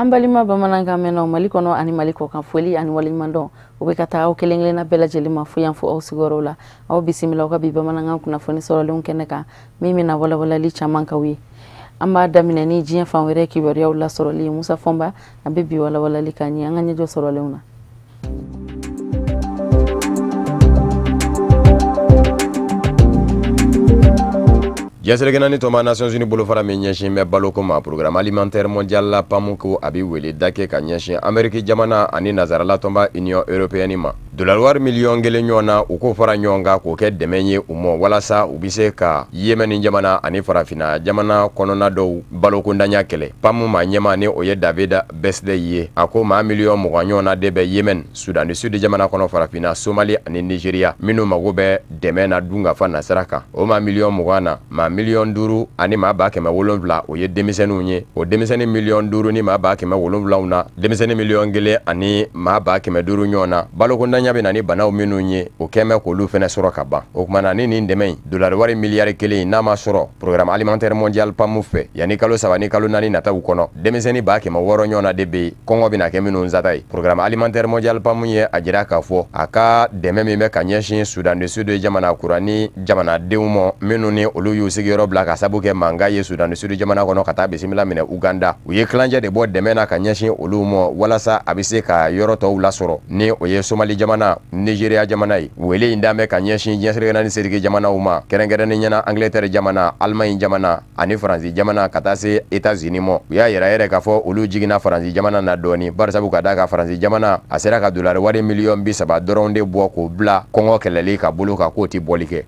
An balima bamanankan mɛnnaw Mali kɔnɔ ani Mali kɔ kan, foli ani waleɲumandɔn o bɛ ka taa aw kelen kelenna bɛɛ lajɛlen ma fo yan fo aw sigiyɔrɔw la. Aw bisimila aw ka bi bamanankan kunnafoni sɔrɔlenw kɛnɛ kan min bɛna walawalali caman k'aw ye. An b'a daminɛ ni diɲɛ fan wɛrɛ kibaruyaw lasɔrɔli ye. Musa Fɔnba a bɛ bi walawalali k'an ye an ka ɲɛjɔ sɔrɔlenw na. Diɲɛ seleke naani tɔnba Nations Unies bolofara min ɲɛsin bɛ baloko ma, Programme alimentaire mondial la PAM, ko a bɛ wele da kɛ ka ɲɛsin Amérique jamana ani nazarala tɔnba Union européenne ma. Dollar wari miliyɔn 1 ɲɔgɔn na, u k'o fara ɲɔgɔn kan k'o kɛ dɛmɛ ye u ma walasa u bɛ se ka Yémen jamana ani farafinna jamana kɔnɔna dɔw balokondanya kɛlɛ. PAM maa ɲɛmaa, ni o ye David Beasley ye, a ko maa miliyɔn 20 ɲɔgɔn na de bɛ Yémen, Soudan du Sud jamana kɔnɔ, farafinna, Somali ani Nigeria, minnu mago bɛ dɛmɛ na dunkafa nasira kan. O maa miliyɔn 20 na, maa miliyɔn 5 ani maa 700,000, o ye denmisɛnninw ye. O denmisɛnnin miliyɔn 5 ni maa 700,000 na, denmisɛnnin miliyɔn 1 ani maa 500,000 ɲɔgɔn na, balokondanya bɛ na ni banaw minnu ye, o kɛn bɛ k'olu fɛnɛ sɔrɔ ka ban. O kumana ni nin dɛmɛ in, dolari wari miliyari 1, n'a ma sɔrɔ Programme alimentaire mondial PAM fɛ yanni kalo 3 ni kalo 4 nataw kɔnɔ, denmisɛnnin 600,000 ɲɔgɔn na de bɛ yen kɔngɔ bɛna kɛ minnu sata ye. Programme alimentaire mondial PAM ye a jira k'a fɔ a ka dɛmɛ min bɛ ka ɲɛsin Soudan du Sud jamana kura ni jamanadenw ma, minnu ni olu y'u sigiyɔrɔ bila ka sabu kɛ mankan ye Soudan du Sud jamana kɔnɔ ka taa bisimila minɛ Uganda, u ye tilancɛ de bɔ dɛmɛ na ka ɲɛsin olu ma walasa a bɛ se ka yɔrɔ tɔw lasɔrɔ, ni o ye Somali jamana, Nigeria jamana ye. Wele in dan bɛ ka ɲɛsin diɲɛ seleke naani seleke jamanaw ma, kɛrɛnkɛrɛnnen ɲɛna Angleterre jamana, Allemagne jamana ani Faransi jamana ka taa se États-Unis ma. U y'a yɛrɛ yɛrɛ k'a fɔ olu jiginna Faransi jamana na dɔɔni, barisabu ka d'a kan Faransi jamana a sera ka dolari wari miliyɔn 30 dɔrɔn de bɔ k'o bila kɔngɔ kɛlɛli ka bolo kan, k'o ti bɔli kɛ.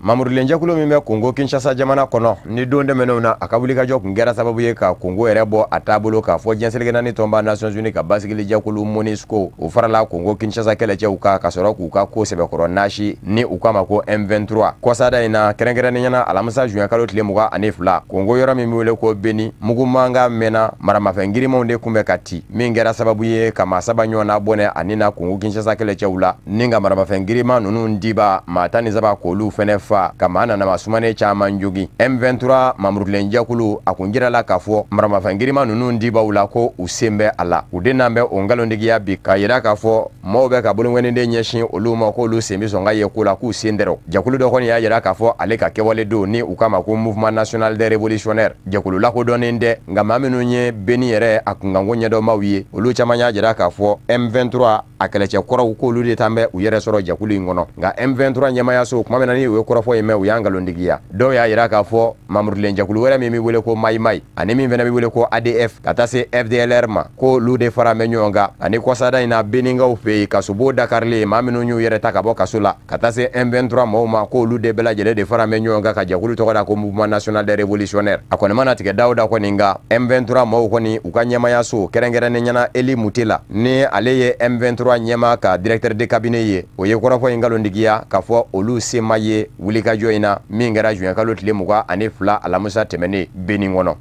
Mamurulenjɛkulu min bɛ Kongo Kinshasa jamana kɔnɔ, ni don tɛmɛnenw na a ka wulikajɔ tun kɛra sababu ye ka Kongo yɛrɛ bɔ a taabolo k'a fɔ diɲɛ seleke naani tɔnba Nations Unies ka basigilijɛkulu MONUSCO, o farala Kongo Kinshasa kɛlɛcɛw kan ka sɔrɔ k'u ka ko sɛbɛkɔrɔ nasi, ni u k'a ma ko M23. Kɔsada in na, kɛrɛnkɛrɛnnenya la alamisa juin kalo tile 22, Kongo yɔrɔ min bɛ wele ko Beni, mugumankan mɛnna, maramafɛn girimanw de kun bɛ ka ci, min kɛra sababu ye ka maa 3 ɲɔgɔn na bɔnɛ ani na Kongo Kinshasa kɛlɛcɛw la, ni ka maramafɛn giriman ninnu diba maa 13 k'olu fɛnɛ fa, ka maa nanama sumanen caman jogin. M23 mamurukilenjɛkulu a kun jirala k'a fɔ maramafɛn giriman ninnu dibaw la ko u sen bɛ a la. U den n'an bɛ o nkalontigiya bi k'a yira k'a fɔ maaw bɛ ka bolonkɔniden ɲɛsin olu ma k'olu sen bɛ sɔn ka ye ko la, k'u sen tɛ. Jɛkulu dɔ kɔni y'a yira k'a fɔ ale ka kɛwale don, ni u k'a ma ko Mouvement national des révolutionnaires. Jɛkulu lakodɔnnen tɛ, nka maa minnu ye Beni yɛrɛ a kunkanko ɲɛdɔnbaw ye, olu caman y'a jira k'a fɔ M23 a kɛlɛcɛ kɔrɔw k'olu de tan bɛ u yɛrɛ sɔrɔ jɛkulu in kɔnɔ. Nka M23 ɲɛmayaso, tuma min na ni u ye kɔrɔfɔ in mɛn, u y'an nkalontigiya. Dɔw y'a jira k'a fɔ mamurulen jɛkulu wɛrɛ min bɛ wele ko Mayi ani min fana bɛ wele ko ADF ka taa se FDLR ma, k'olu de fara bɛ ɲɔgɔn kan. Ani kɔsada in na, Beninkaw fɛ yen, kasobo dakarilen, maa minnu y'u yɛrɛ ta ka bɔ kaso la ka taa se M23 mɔgɔw ma, k'olu de bɛɛ lajɛlen de fara bɛ ɲɔgɔn kan ka jɛkulu tɔgɔ da ko Mouvement national des révolutionnaires. A kɔni mana tigɛ da o da kɔni, nka M23 mɔgɔw kɔni, u ka ɲɛmayaso, kɛrɛnkɛrɛnnen ɲɛna Eli Mutela, ni ale ye M23 ɲɛmaa ka directeur de cabinet ye, o ye kɔrɔfɔ in nkalontigiya k'a fɔ olu se ma ye wulikajɔ in na min kɛra juin kalo tile 22 alamisa tɛmɛnen Benin kɔnɔ.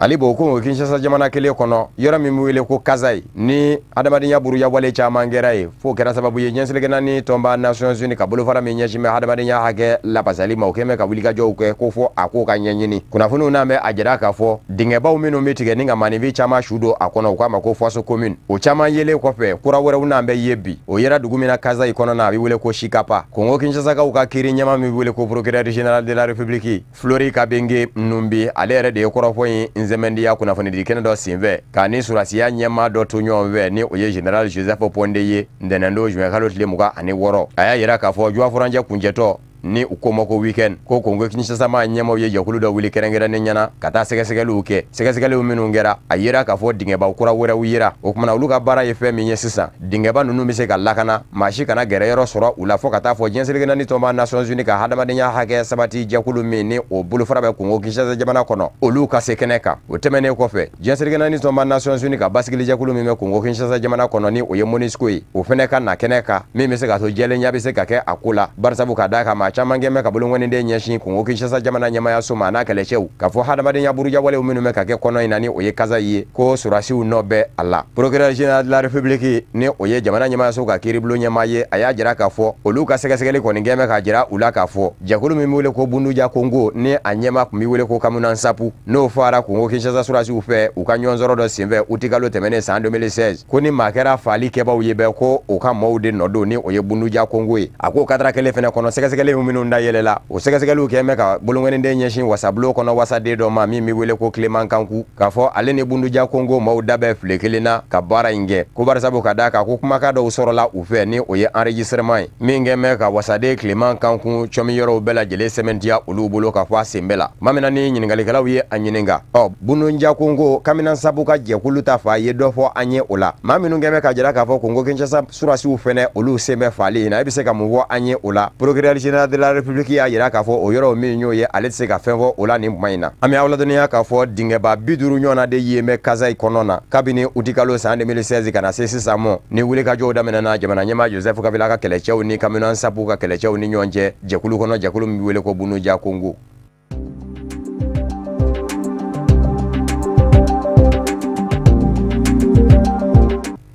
Ali bo ko Kinshasa jamana kelen kɔnɔ, yɔrɔ min bɛ wele ko Kasaï, ni adamadenya buruyawale caman kɛra yen, f'o kɛra sababu ye diɲɛ seleke naani tɔnba Nations Unies ka bolofara min ɲɛsin bɛ adamadenya hakɛ labasali ma, o kɛn bɛ ka wulikajɔw kɛ ko fɔ a ko ka ɲɛɲini. Kunnafoniw n'a mɛn, a jira k'a fɔ dingɛbaw minnu bɛ tigɛ ni ka maaninfin caman su don a kɔnɔ, u k'a ma ko fosse commune, o caman yelen kɔfɛ, kura wɛrɛw n'an bɛ ye bi. O yera dugu min na Kasaï kɔnɔ na, a bɛ wele ko Chikapa. Kongo Kinshasakaw ka kiiri ɲɛmaa min bɛ wele ko procureur général de la République Flori Kabenge Numbi, ale yɛrɛ de ye kɔrɔfɔ in sɛmɛndiya kunnafonidi kɛnɛ dɔ senfɛ k'a ni surasiya ɲɛmaa dɔ to ɲɔgɔn fɛ, ni o ye général Joseph Ponde ye, ntɛnɛndon juin kalo tile 26. A y'a yira k'a fɔ juwa furancɛ kuncɛtɔ, ni u ko ma ko weekend, ko Kongo Kinshasa maa ɲɛmaaw ye jɛkulu dɔ wuli kɛrɛnkɛrɛnnen ɲɛna ka taa sɛgɛsɛgɛliw kɛ. Sɛgɛsɛgɛliw minnu kɛra, a yira k'a fɔ dingɛba kura wɛrɛw yera. O kumana olu ka baara ye fɛn min ye sisan, dingɛba ninnu bɛ se ka lakana, maa si kana gɛrɛ yɔrɔ sɔrɔ u la, fo ka taa fɔ diɲɛ seleke naani tɔnba Nations Unies ka hadamadenya hakɛ sabati jɛkulu min ni o bolofara bɛ Kongo Kinshasa jamana kɔnɔ, olu ka se kɛnɛ kan. O tɛmɛnen kɔfɛ, diɲɛ seleke naani tɔnba Nations Unies ka basigilijɛkulu min bɛ Kongo Kinshasa jamana kɔnɔ, ni o ye MONUSCO ye, o fɛnɛ ka na kɛnɛ kan, min bɛ se ka to jɛlenya bɛ se ka kɛ a ko la, barisabu ka d'a kan maa caman kɛ bɛ ka bolonkɔniden ɲɛsin Kongo Kinshasa jamana ɲɛmayaso ma a n'a kɛlɛcɛw k'a fɔ hadamadenya burujawalew minnu bɛ ka kɛ kɔnɔ in na ni o ye Kasayi ye ko sɔrɔdasiw nɔ bɛ a la. Procureur général de la République ni o ye jamana ɲɛmayaso ka kiiribulon ɲɛmaa ye, a y'a jira k'a fɔ olu ka sɛgɛsɛgɛli kɔni kɛ bɛ k'a jira u la k'a fɔ jɛkulu min bɛ wele ko Bunduja Kongo ni a ɲɛmaa tun bɛ wele ko Kamuna Nsapu, n'o fɔra Kongo Kinshasa sɔrɔdasiw fɛ u ka ɲɔgɔnsɔrɔ dɔ senfɛ utikalo tɛmɛnen san 2016, ko ni maa kɛra faali kɛbaw ye bɛɛ ko o ka maaw de nɔ don ni o ye Bunduja Kongo ye. A ko kadara kelen fɛnɛ kɔnɔ, sɛgɛsɛgɛli minnu dayɛlɛla, o sɛgɛsɛgɛliw kɛ bɛ ka bolonkɔniden ɲɛsin wasabulon kɔnɔ wasaden dɔ ma min bɛ wele ko Clément Kanku, k'a fɔ ale ni Bunduja Kongo maaw da bɛ file kelen na ka baara in kɛ, ko barisabu ka d'a kan ko kumakan dɔw sɔrɔla u fɛ ni o ye enregistrement ye min kɛ bɛ ka wasaden Clément Kanku cɔmi yɔrɔw bɛɛ lajɛlen sɛmɛntiya olu bolo k'a fɔ a sen bɛɛ la. Tuma min na ni ɲininkalikɛlaw ye a ɲininka, ɔ Bunduja Kongo Kamina Nsapu ka jɛkulu ta fa ye dɔ fɔ an ye o la, maa minnu kɛ bɛ ka jira k'a fɔ Kongo Kinshasa sɔrɔdasiw fɛnɛ olu sen bɛ faali in na, e bɛ se ka mun fɔ an ye o la? Procureur général de la République y'a jira k'a fɔ o yɔrɔ min y'o ye, ale tɛ se ka fɛn fɔ o la nin kuma in na. An bɛ aw ladɔnniya k'a fɔ dingɛba 50 ɲɔgɔnna de yen bɛ Kasayi kɔnɔ na kabini utikalo san 2016 ka na se sisan mɔ, ni wulikajɔw daminɛna jamana ɲɛmaa Joseph Kabila ka kɛlɛcɛw ni Kamina Nsapu ka kɛlɛcɛw ni ɲɔgɔn cɛ jɛkulu kɔnɔ, jɛkulu min bɛ wele ko Bunduja Kongo.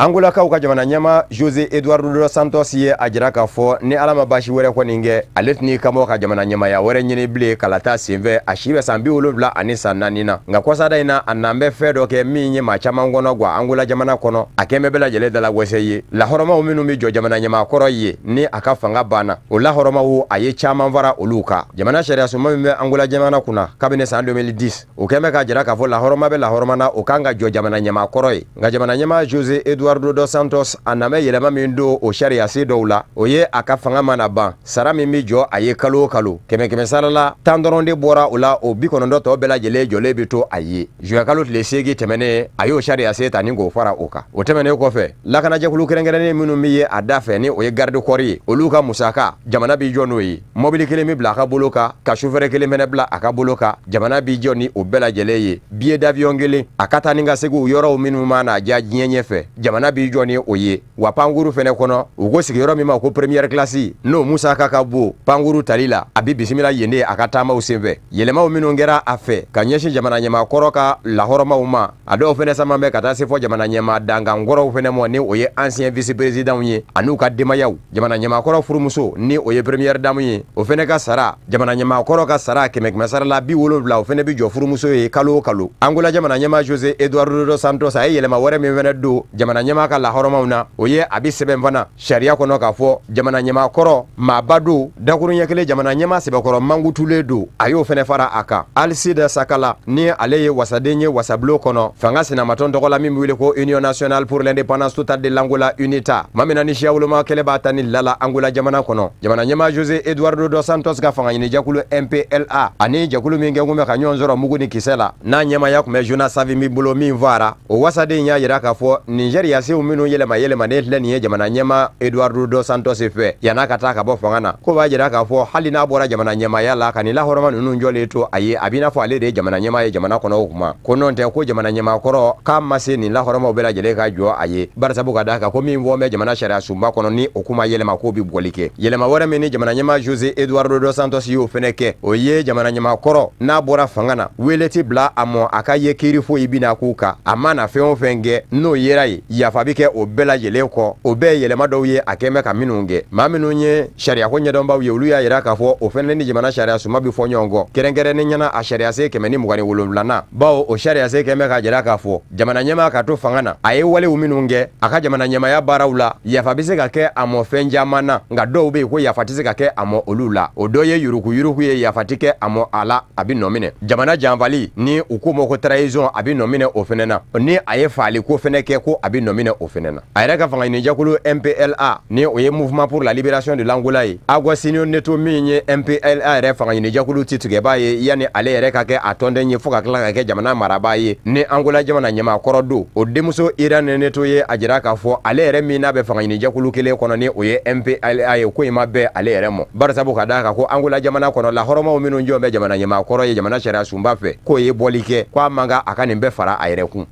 Angolakaw ka jamana ɲɛmaa José Eduardo dos Santos ye a jira k'a fɔ ni Ala ma baasi wɛrɛ kɔni kɛ, ale tɛn'i kanbɔ ka jamana ɲɛmaaya wɛrɛ ɲini bilen kalata senfɛ. A si bɛ san 74 na, nka kɔsada in na a nan bɛ fɛn dɔ kɛ min ye maa caman kɔnɔ gwa Angola jamana kɔnɔ, a kɛn bɛ bɛɛ lajɛlen dalagwɛsɛ ye. Lahɔrɔmaw minnu bɛ jɔ jamana ɲɛmaa kɔrɔ ye ni a ka fanga banna, o lahɔrɔmaw a ye caman fara olu kan. Jamana sariyasunba min bɛ Angola jamana kunna kabini san 2010, o kɛn bɛ k'a jira k'a fɔ lahɔrɔma bɛ lahɔrɔma na, o kan ka jɔ jamana ɲɛmaa kɔrɔ ye. Nka jamana ɲɛmaa José Eduardo dos Santos a nan bɛ yɛlɛma min don o sariya se dɔw la, o ye a ka fanga mana ban, sara min bɛ jɔ a ye kalo o kalo, kɛmɛ kɛmɛ sara la 10 dɔrɔn de bɔra o la, o 90 tɔ bɛɛ lajɛlen jɔlen bɛ to a ye. Juin kalo tile 8 tɛmɛnen, a y'o sariya se ta ni k'o fara o kan. O tɛmɛnen kɔfɛ, lakanajɛkulu kɛrɛnkɛrɛnnen minnu bɛ ye a da fɛ ni o ye garde corps ye, olu ka musaka jamana b'i jɔ n'o ye. Mɔbili kelen bɛ bila a ka bolo kan, ka chauffeur kelen fɛnɛ bila a ka bolo kan, jamana b'i jɔ ni o bɛɛ lajɛlen ye. Billet d'avion kelen, a ka taa ni ka segin yɔrɔw minnu mana diya diɲɛ ɲɛfɛ, jamana b'i jɔ ni o ye. Wa pankuru fɛnɛ kɔnɔ, u ko sigiyɔrɔ min ma ko première classe, n'o musaka ka bon pankuru tali la, a bɛ bisimila yen de a ka taamaw senfɛ. Yɛlɛmaw minnu kɛra a fɛ ka ɲɛsin jamana ɲɛmaa kɔrɔ ka lahɔrɔmaw ma, a dɔw fɛnɛ saman bɛ ka taa se fɔ jamana ɲɛmaa dankankɔrɔw fɛnɛ ma, ni o ye ancien vice président ye an'u ka denbayaw. Jamana ɲɛmaa kɔrɔ furumuso ni o ye première dame ye, o fɛnɛ ka sara, jamana ɲɛmaa kɔrɔ ka sara kɛmɛ kɛmɛ sara la 70, o fɛnɛ bɛ jɔ furumuso ye kalo o kalo. Angola jamana ɲɛmaa José Eduardo dos Santos a ye yɛlɛma wɛrɛ min fɛnɛ don jamana ɲɛmaa ka lahɔrɔmaw na, o ye a bɛ sɛbɛn fana sariya kɔnɔ k'a fɔ jamana ɲɛmaa kɔrɔ maaba don, dakuruɲɛ kelen jamana ɲɛmaa sɛbɛkɔrɔ mankutulen don, a y'o fɛnɛ fara a kan. Alcide Sakala ni ale ye wasaden ye wasabulon kɔnɔ fanga sinamatɔn tɔgɔ la min bɛ wele ko Union nationale pour l'indépendance totale de l'Angola UNITA, maa min na ni siya woloma kɛlɛ b'a ta ni lala Angola jamana kɔnɔ, jamana ɲɛmaa José Eduardo dos Santos ka fanga ɲini jɛkulu MPLA ani jɛkulu min kɛ kun bɛ ka ɲɔgɔn sɔrɔ mugu ni kisɛ la, n'a ɲɛmaaya tun bɛ Jonas Savimbi bolo min fara, o wasaden y'a jira k'a fɔ nin sariyasenw minnu yɛlɛma yɛlɛmanen filɛ nin ye jamana ɲɛmaa Eduardo dos Santos fɛ yann'a ka taa ka bɔ fanga na, ko b'a jira k'a fɔ hali n'a bɔra jamana ɲɛmaaya la ka nin lahɔrɔma ninnu jɔlen to a ye, a b'i n'a fɔ ale de ye jamana ɲɛmaa ye jamana kɔnɔ. O kuma ko n'o tɛ ko jamana ɲɛmaa kɔrɔ k'a ma se nin lahɔrɔmaw bɛɛ lajɛlen ka jɔ a ye, barisabu ka d'a kan ko min fɔ bɛ jamana sariya sunba kɔnɔ ni o kuma yɛlɛma k'o bɛ bɔli kɛ. Yɛlɛma wɛrɛ min ni jamana ɲɛmaa José Eduardo dos Santos y'o fɛnɛ kɛ, o ye jamana ɲɛmaa kɔrɔ n'a bɔra fanga na, wele ti bila a mɔ a ka ye kiiri foyi bɛna k'u kan, a mana fɛn o fɛn kɛ n'o yera ye, yafa bɛ kɛ o bɛɛ lajɛlen kɔ. O bɛɛ ye yɛlɛma dɔw ye a kɛn bɛ ka minnu kɛ. Maa minnu ye sariyako ɲɛdɔnbaw ye, olu y'a jira k'a fɔ o fɛnɛ ni jamana sariya sunba bɛ fɔ ɲɔgɔn kɔ, kɛrɛnkɛrɛnnen ɲɛna a sariya sen 127nan, bawo o sariya sen kɛn bɛ k'a jira k'a fɔ jamana ɲɛmaa ka to fanga na, a ye walew minnu kɛ a ka jamana ɲɛmaaya baaraw la, yafa bɛ se ka kɛ a mɔ fɛn caman na, nka dɔw bɛ yen ko yafa tɛ se ka kɛ a mɔ olu la. O dɔ ye yuruguyurugu ye, yafa tɛ kɛ a mɔ a la, a bɛ nɔ minɛ. Jamana janfali ni u k'o ma ko trahison, a bɛ nɔ minɛ o fɛnɛ na. Ni a ye faali ko fɛnɛ kɛ, ko a bɛ nɔ minɛ o fɛnɛ na. A yɛrɛ ka fanga ɲini jɛkulu MPLA ni o ye Mouvement pour la libération de l'Angola ye, Agostinho Neto min ye MPLA yɛrɛ fanga ɲini jɛkulu titigɛbaa ye yanni ale yɛrɛ ka kɛ a tɔnden ye fo ka tila ka kɛ jamana marabaa ye ni Angola jamana ɲɛmaa kɔrɔ don, o denmuso Irene Neto ye a jira k'a fɔ ale yɛrɛ min n'a bɛ fanga ɲini jɛkulu kelen kɔnɔ ni o ye MPLA ye, ko in ma bɛn ale yɛrɛ ma, barisabu ka d'a kan ko Angola jamana kɔnɔ lahɔrɔmaw minnu jɔ bɛ jamana ɲɛmaa kɔrɔ ye jamana sariya sunba fɛ, k'o ye bɔli kɛ, k'a man kan a ka nin bɛɛ fara a yɛrɛ kun.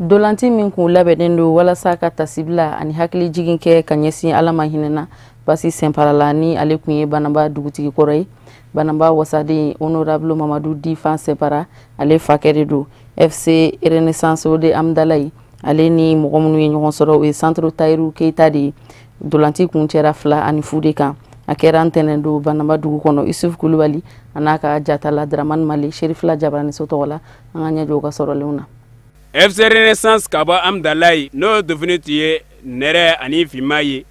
Dolanti min kun labɛnnen don walasa ka tasibila ani hakili jigin kɛ ka ɲɛsin Ala ma hinɛna Basi Sɛnpara la, ni ale kun ye Banamba dugutigi kɔrɔ ye, Banamba wasaden honorable Mamadu Difan Sɛnpara, ale fakɛ de don. FC Renaissance de Amdalayi, ale ni mɔgɔ minnu ye ɲɔgɔn sɔrɔ, o ye Centre Tayiru Keyita de ye. Dolanti kun cɛra 2-0 de kan. A kɛra ntɛnɛn don Banamba dugu kɔnɔ. Isuf Kulubali a n'a ka jatala Dramani Mali Serifila Jabaraniso tɔgɔ la, an ka ɲɛjɔ u ka sɔrɔlenw na. FC Renaissance ka bɔ Amdalayi, n'o dofini tun ye nɛrɛ ani finman ye,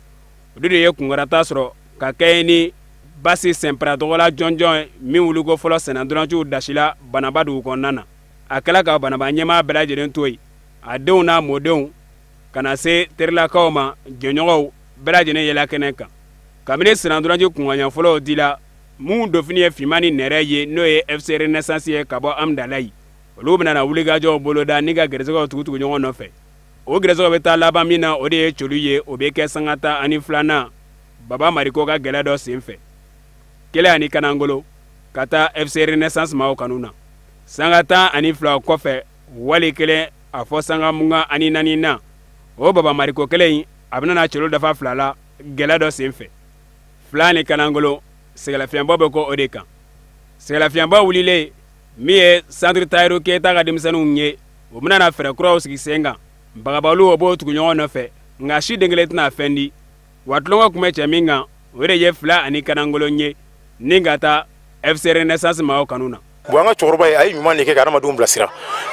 olu de ye kunkarata sɔrɔ ka kɛɲɛ ni Basi Sɛnpara tɔgɔla jɔnjɔn min wuliko fɔlɔ sennantolanciw dasila Banamba dugu kɔnɔna na. A kɛla ka Banamba ɲɛmaa bɛɛ lajɛlen to yen, a denw n'a mɔdenw ka na se terilakaw ma, jɛɲɔgɔnw bɛɛ lajɛlen yɛlɛ kɛnɛ kan. Kabini sennantolaci kunkanɲɛ fɔlɔw dila, mun dofini ye finman ni nɛrɛ ye, n'o ye FC Renaissance ye ka bɔ Amdalayi, olu bɛna na wulikajɔw boloda ni ka gɛrɛsɛgɛw tugutugu ɲɔgɔn nɔfɛ. O gɛrɛsɛgɛw bɛ taa laban min na, o de ye celu ye. O bɛ kɛ sanga 12nan Baba Mariko ka gɛlɛ dɔ senfɛ, kelen ani kanangolo ka taa FC Renaissance maaw kanu na. Sanga 12 kɔfɛ, wali kelen a fɔ sanga 24 na, o Baba Mariko kelen in a bɛna na celu dafa 2 la gɛlɛ dɔ senfɛ, 2 ni kanangolo. Sɛgɛlafiɲɛbɔ bɛ kɔ o de kan. Sɛgɛlafiɲɛbɔ wulilen, min ye Centre Tayiru Keyita ka denmisɛnninw ye, o bɛna na fɛɛrɛ kuraw sigi sen kan. Bagabaliw o b'o tugu ɲɔgɔn nɔfɛ, nka si den kelen tɛna fɛn di wa. Tulonkɛ tun bɛ cɛ min kan, o de ye 2 ani kanangolo ye ni ka taa FC Renaissance maaw kanu na. Bon, an ka cɛkɔrɔba ye, a ye ɲuman de kɛ ka adamadenw bilasira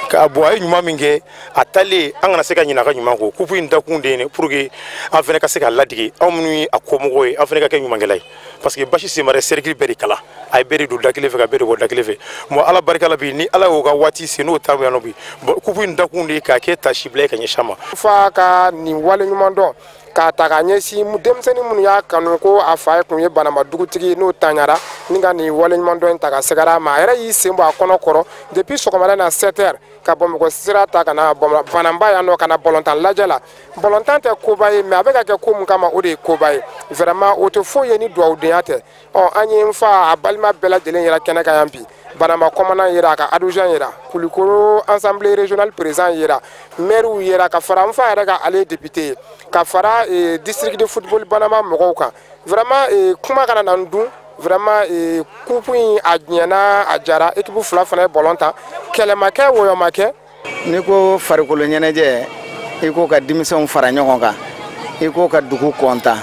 ka bɔn. A ye ɲuman min kɛ a talen, an kana se ka ɲinɛ a ka ɲuman kɔ. Coupe in dakun de ye pour que an fana ka se ka ladege, anw minnu ye a kɔmɔgɔw ye, an fana ka kɛ ɲumankɛla ye, parce que Basi Sɛnpara cercle bɛɛ de kala, a ye bɛɛ de don da kelen fɛ ka bɛɛ de bɔ da kelen fɛ. Bon, Ala barika la bi, ni Ala y'o ka waati se n'o ta yan nɔ bi. Bon, coupe in dakun de ye k'a kɛ tasibila ye ka ɲɛsin a ma. Fa ka nin wale ɲuman dɔn k'a ta k'a ɲɛsin denmisɛnnin minnu y'a kanu ko a fa kun ye Banamba dugutigi, n'o taɲara ni ka nin wale ɲuman dɔn in ta ka sɛgɛrɛ a ma. A yɛrɛ y'i sen bɔ a kɔnɔ kɔrɔ depuis sɔgɔmada na 7 heures ka Bamakɔ sira ta ka na Banamba yan nɔ ka na bɔlɔntan lajɛ la. Bɔlɔntan tɛ koba ye, mais a bɛ ka kɛ ko mun kama, o de ye koba ye vraiment. O tɛ foyi ye ni dugawudenya tɛ. Ɔ, an ye n fa a balima bɛɛ lajɛlen yɛrɛ kɛnɛ kan yan bi. Banamba commandant yera, a ka adjoint yera, Kulikoro assemblée régionale président yera, maire yera, ka fara n fa yɛrɛ kan, ale ye député ye, ka fara district de football Banamba mɔgɔw kan. Vraiment, kuma kana na n dun. Vraiment, coupe in a ɲɛna, a jara. Équipe fila fana ye ballon ta, kɛlɛ ma kɛ, wɔyɔ ma kɛ. N'i ko farikolo ɲɛnajɛ, i ko ka denmisɛnw fara ɲɔgɔn kan, i ko ka dugu kɔntan.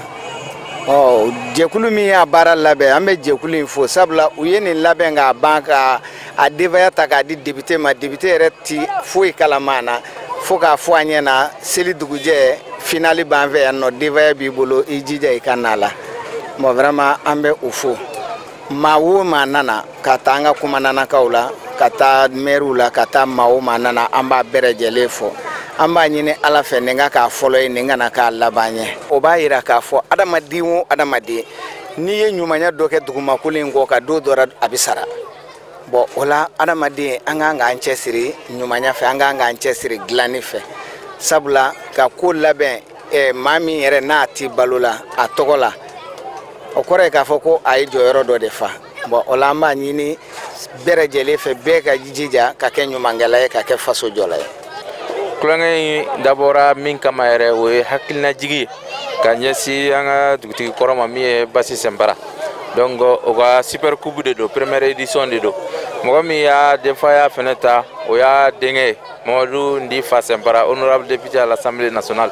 Ɔ, jɛkulu min y'a baara labɛn, an bɛ jɛkulu in fo, sabula u ye nin labɛn k'a ban ka a denbaya ta k'a di député ma. Député yɛrɛ ti foyi kalama a na fo k'a fɔ a ɲɛ na seli dugujɛ finale b'an fɛ yan nɔ, denbaya b'i bolo, i jija i ka na la. Bon, vraiment, an bɛ u fo. Maa o maa nana, ka taa an ka kumandanakaw la, ka taa maires la, ka taa maa o maa nana, an b'a bɛɛ lajɛlen fo. An b'a ɲini Ala fɛ nin ka k'a fɔlɔ ye, nin kana k'a laban ye. O b'a yira k'a fɔ adamaden o adamaden, n'i ye ɲumanya dɔ kɛ dugumakolo in kɔ ka don dɔ la, a bɛ sara. Bon, o la adamaden, an kan k'an cɛsiri ɲumanya fɛ, an kan k'an cɛsiri dilanni fɛ, sabula ka ko labɛn maa min yɛrɛ n'a ti balo la a tɔgɔ la, o kɔrɔ ye k'a fɔ ko a ye jɔyɔrɔ dɔ de fa. Bon, o la an b'a ɲini bɛɛ lajɛlen fɛ, bɛɛ ka jija ka kɛ ɲumankɛla ye, ka kɛ faso jɔla ye. Tulonkɛ in dabɔra min kama yɛrɛ, o ye hakilinajigi ye ka ɲɛsin an ka dugutigi kɔrɔ ma, min ye Basi Sɛnpara. Donc o ka super coupe de don, première édition de don. Mɔgɔ min y'a denfaya fɛnɛ ta, o y'a denkɛ ye, Mamadu Ndifa Sɛnpara, honorable député à l'Assemblée nationale.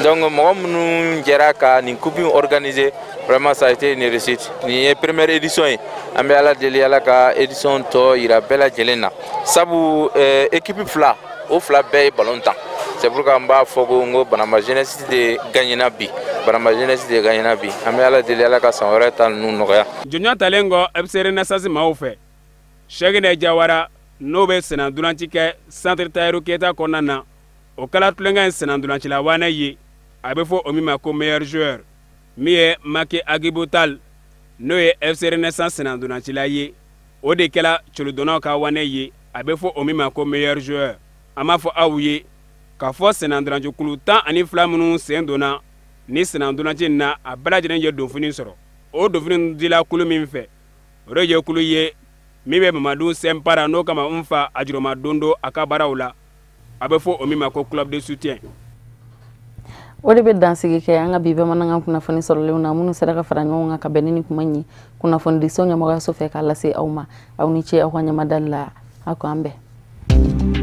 Donc mɔgɔ minnu jɛra ka nin coupe in organiser, vraiment ça a été une réussite. Nin ye première édition ye, an bɛ Ala deli, Ala ka édition tɔ yira bɛɛ lajɛlen na, sabu équipe fila o fila bɛɛ ye ballon tan. C'est pourquoi n b'a fɔ ko n ko Banamba jeunesse de gagnena bi, Banamba jeunesse de gagnena bi. An bɛ Ala deli, Ala ka san wɛrɛ ta ninnu nɔgɔya. Jɔnjɔn talen kɔ FC Renaissance maaw fɛ, Sɛkinɛ Jawara, n'o bɛ sennantolaci kɛ Centre Tayiru Keyita kɔnɔna na, o kɛla tulonkɛ in sennantolacila wanɛ ye, a bɛ fɔ o min ma ko meilleur joueur. Min ye Maki Agibutal, n'o ye FC Renaissance sennantolacila ye, o de kɛla colodonnaw ka wanɛ ye, a bɛ fɔ o min ma ko meilleur joueur. An b'a fɔ aw ye k'a fɔ sennantolacikulu 12 minnu sen donna ni sennantolaci in na, a bɛɛ lajɛlen ye donfini sɔrɔ. O donfini dila kulu min fɛ, o de ye kulu ye min bɛ Mamadu Sɛnpara, n'o kama n fa a juruma don don a ka baaraw la. A bɛ fɔ o min ma ko club de soutien. O de bɛ dansigi kɛ an ka bi bamanankan kunnafoni sɔrɔlenw na, minnu sera ka fara ɲɔgɔn kan ka bɛn ni nin kuma in ye kunnafonidiso ɲɛmɔgɔyaso fɛ k'a lase aw ma. Aw ni ce aw ka ɲɛmadali la. Aw k'an bɛn.